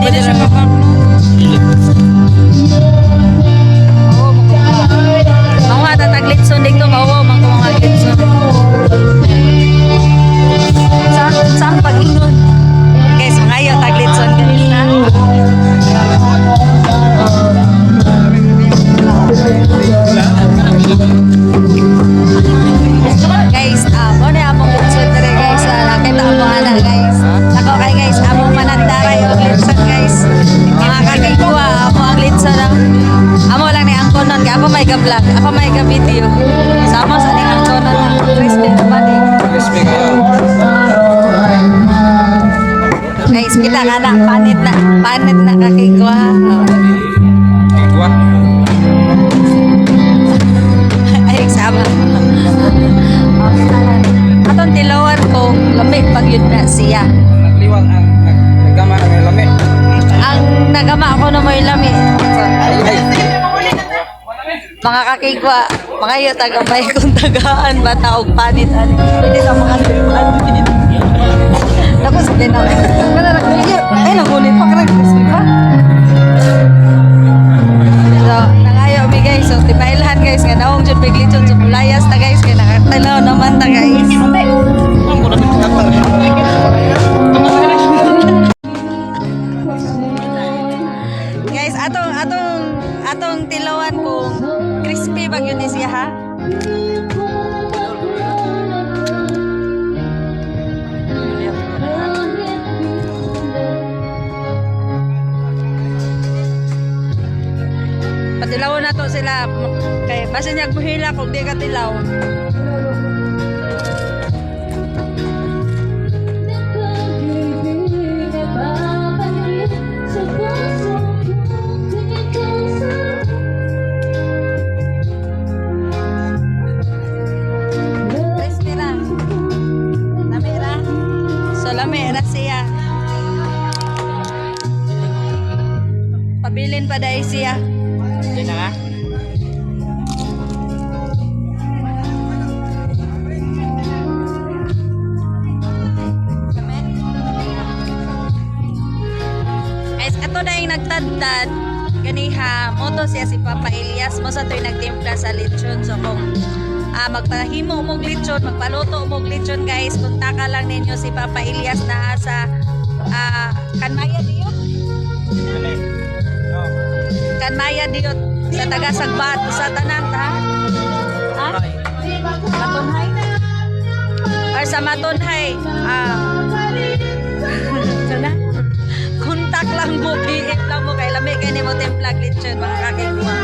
Dili siya mabak, no? Oo, makuha. Manguha ta tag litson dito, mauwaw man ko mga litson. Sa pag-ingon. Guys, mangayo tag litson, guys, ha. Guys, mo na among litson dire, guys. Nakita mo ana, guys. Nako kay guys, among manandaray og litson, guys. Mga kakigwa, amo ang litson ah. Amo lang ni ang konon kay ako may ga-vlog, ako may ga-video. Sa amo sa ning ang konon ha. Christian ba ni? Crispy kayo. Guys, kita ka na, panit na kakigwa. Oh. Igwa. Ay, sama. Okay, tanan. Atong tilawan kung lami pag yun na siya. Nagliwang ang nagama ang lami. Ang nagama ako na may lami. Ay ay. Mga kakigwa, mga iyo tagamay kung tagaan ba taog panit ani. Pwede sa mga panit. Tapos din na. Wala na ay nagunit pa karang crispy pa. So, nangayo mi, guys. So, tipailhan, guys, nga naong jud big lechon, so mulayas ta, guys, kay nakatanaw naman ta, guys. Guys, atong tilawan kung crispy ba yun ni siya ha. Patilawon na to sila kay basin niya muhila kung di ka tilaw. Crispy ra. Lami ra. So lami ra siya. Pabilin pa dahil siya. Hindi na nga. Kami. Guys, ato na yung nagtadtad ganiha moto siya si Papa Elias mo sa to'y nagtimpla sa lechon. So kung magpahimo mog lechon, magpaluto mog lechon, guys, kontaka lang ninyo si Papa Elias na sa Kanmaya Diot. Kanmaya Diot sa taga Sagbat sa tanan ta, ha? Matunhay or sa Matunhay, ah. Sana kontak lang mo, PM lang mo kay lami kay nimo timplag lechon, mga kakigwa.